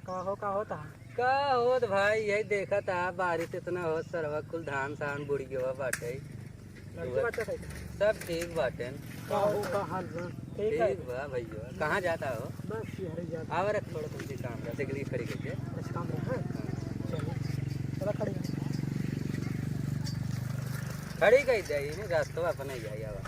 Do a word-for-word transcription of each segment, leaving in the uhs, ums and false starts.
का हो, का होत है? का होत भाई, यही देखत आ, बारिश इतना होत, सरवा कुल धान सान बुड़ गवा बाटे। लड़की बच्चा कैसे? सब ठीक बाटे। का हो, का हाल बा? ठीक है। ठीक बा भैया। कहाँ जाता हो? बस यही जाता। आवा रख थोड़ा तुमसे काम रहा, साइकिल खड़ी करके। बस काम रहा है? हाँ। चलो, थोड़ा खड़ी रहो। खड़ी कही जाई, नहीं, रास्ता अपने ही जाई, आवा।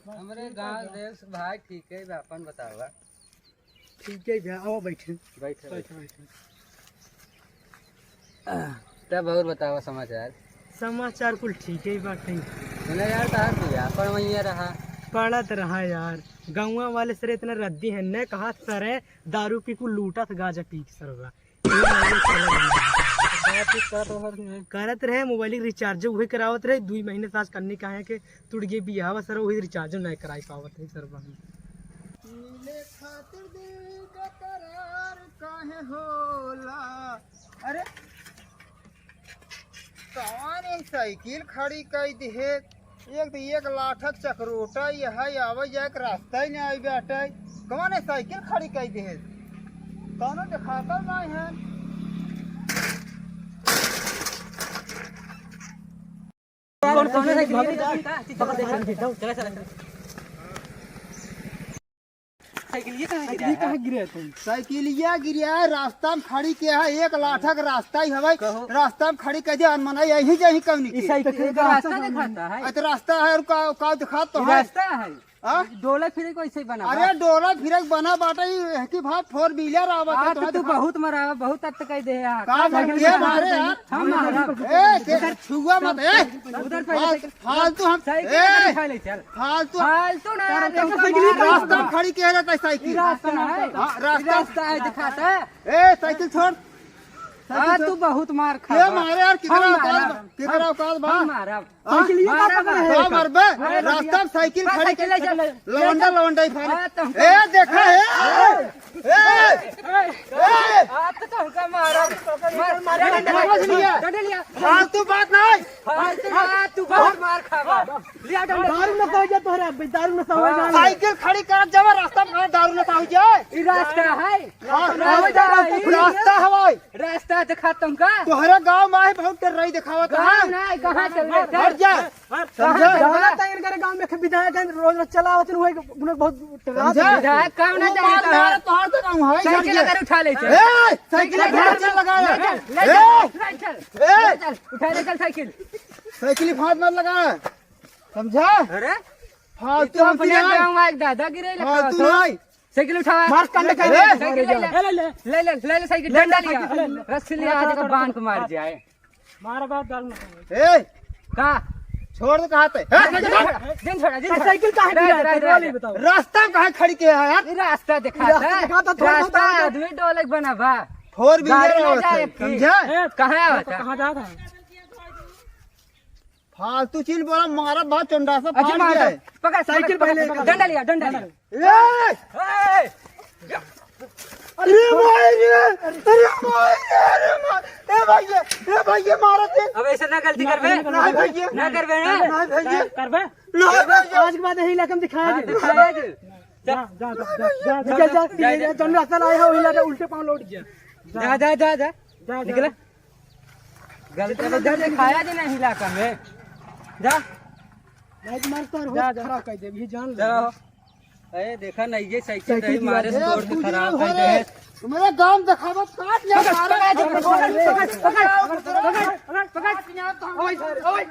हमरे गाँव देश भाई ठीक है बा, अपन बतावा। ठीक है भैया, आओ बैठे। बैठे, बैठे, बैठे। बैठे। तब और बतावा समाचार। समाचार कुल ठीक है बाटे। सुना यार, तहार बियाह पड़वैया रहा। पड़त रहा यार, गौवा वाले सरे इतना रद्दी है न, कहा सरे दारू पी कुल लूटत गाजा पी के सरवा। बातचीत करत रहत नहीं। करत रहे, मोबाइल के रिचार्ज उहे करावत रहे, दुई महीने से आज कन्नी काहे के टूट गए बियाह सर, वही रिचार्ज नहीं कराई पावत है सर बहन। मिले खातिर दिल बेकरार काहे होला? अरे, कौन है साइकिल खड़ी कई दिहे? एक तो एक लाठक चकरोटा, यह आवे जाए के रास्ता ही नहीं आई बाटे। कौन है साइकिल खड़ी कई दिहे? कौनो देखाता नहीं है। कौन, कौन है साइकिल? चला, चला, चला। साइकिलिया कहाँ गिरा है? साइकिलिया गिरा है, रास्ता में खड़ी के है, एक लाठक रास्ता ही हवाई, कहो। रास्ता में खड़ी कह दिया, अनमना यही जाही कौनी ई के। साइकिल तो का रास्ता रास्ता कौन है? दिखाता है? अरे तो रास्ता है, और का, का दिखात तो ई है? रास्ता है। हाँ? डोला फिरे को ऐसे ही बना अरे बा। डोला फिरे के बना बाटे, ई है कि भाई फोर व्हीलर आवत है, आ, तो तो तू दिखा। बहुत मरावा, बहुत अत्त कह दे यार। का का मारे मारे यार? हम मारा। ए, के छुआ मत, ए। उधर पहले फाल-, साइकिल फालतू हम, साइकिल ए, उठा ले चल। फालतू। फालतू ना, तारा देखो साइकिल मार खड़ी रास्ता रहा। खड़ी कह रहता है साइकिल। ई रास्ता है। हाँ, ई रास्ता। रास्ता है, दिखाता है। ए, साइकिल छोड़। साइकिल हाँ, छोड़। तू बहुत मार खा ये बा। मारे यार, कितना हम औकात मारा। बा, कितना हम, औकात बा। हम मारा। हाँ? साइकिल ये मारा का बा। है? हाँ, मार बे। अरे, रास्ता में साइकिल बस खड़ी साइकिल ले चल। लवंडा, लवंडा ही फाड़। हाँ, तो हम ए, देखा है। ए, ए, ए। आ, तो तुमका मारा। मार, मार, डंडा लिया। डंडा लिया। फालतू बात नहीं। फालतू ना, तू बहुत मार खावा। लिया डंडा। दारू नशा हो गया तोहरा, अबे दारू नशा हो गया। साइकिल खड़ी कर जब रास्ता में दारू नशा हो जाए। ई रास्ता है। हाँ, रास्ता है। रास्ता हवाई। रास्ता दिखा तुमका। तोहरे गाँव में है, बहुत डर रही दिखावत गाँव है। ना, कहाँ चल रहे? हट जा। समझे? जाना त इनकरे गाँव में एक विधायक है, रोज रोज चला आवत हुए, उन्हें बहुत डरात समझे? है। विधायक काम ना वो जाने मार तो मारे है। तोहार तो गाँव है, साइकिल समझे? अगर उठा ले चल। ए, साइकिल साइकिल उठा उठा ले चल। लगा। ले चल, ले ए, चल, ले चल, ए। ले चल, उठा ले चल साइकिल। साइकिल फाड़ मत लगा, समझा? अरे, फालतू ये तो हम अपने नहीं। गाँव में एक दादागिरी लगा फालतू था। नहीं। साइकिल उठावा। मार कंडे ए, कर। साइकिल ले ले। ले ले, ले ले, ले ले साइकिल, ले ले डंडा लिया। साइकिल, ले ले। रस्सी लिया, थोड़ा, आज का थोड़ा, बांध के मार जाए। मारा बाप दारू ना खाओ। ए! का? छोड़ दे कहा थे। ए, साइकिल छोड़। जिन छोड़ा, जिन छोड़ा। साइकिल काहे रह, गिरा रह, है? रह, रह। बताओ। रास्ता काहे खड़ी के है यार? ये रास्ता दिखा रास्ता था। दिखा था, थोड़ा रास्ता बहुत आगे। आदमी डोलक बना बा। फोर व्हीलर गाड़ी ना आवत जाए है, की। समझा? ए, कहाँ आवत है? कहाँ जात है? फालतू चीज बोला, मारा बहुत चंडासा अच्छा, फाड़ मार दिया दो। है। पकड़, साइकिल पकड़, पहले पकड़, निकाल। डंडा लिया, डंडा लिया। ए! ए! अरे भाई रे, अरे भाई रे, अरे भाई। ए भाई, ए भाई, ये मारा थे। अब ऐसे ना गलती करबे। नहीं भाई, ये। ना करबे ना। नहीं भाई, ये। करबे? नहीं भाई, ये। आज के बाद यही इलाका में दिखाया हाँ, दे। दिखाया दे। जा, जा, जा, जा, जा, निकल जा, जा। जा, जा। जौन रास्ता लाए हो, वही लाके उल्टे पाँव लौट गया। जा, जा, जा, जा। जा, जा। निकला। गलती तो जल्दी खाया जी नहीं इलाका में। जा। भाई, मार तो जा, बहुत जा। खराब कर दे, ये जान ले। चलो। अरे देखा नहीं, ये साइकिल साइकिल नहीं, मारे गिरा स्टोर दे। से खराब कर दे। तुम्हारे गांव दिखावत काट लिया पकड़, मारे। पकड़, पकड़, पकड़, पकड़, पकड़, पकड़। ओए, ओए।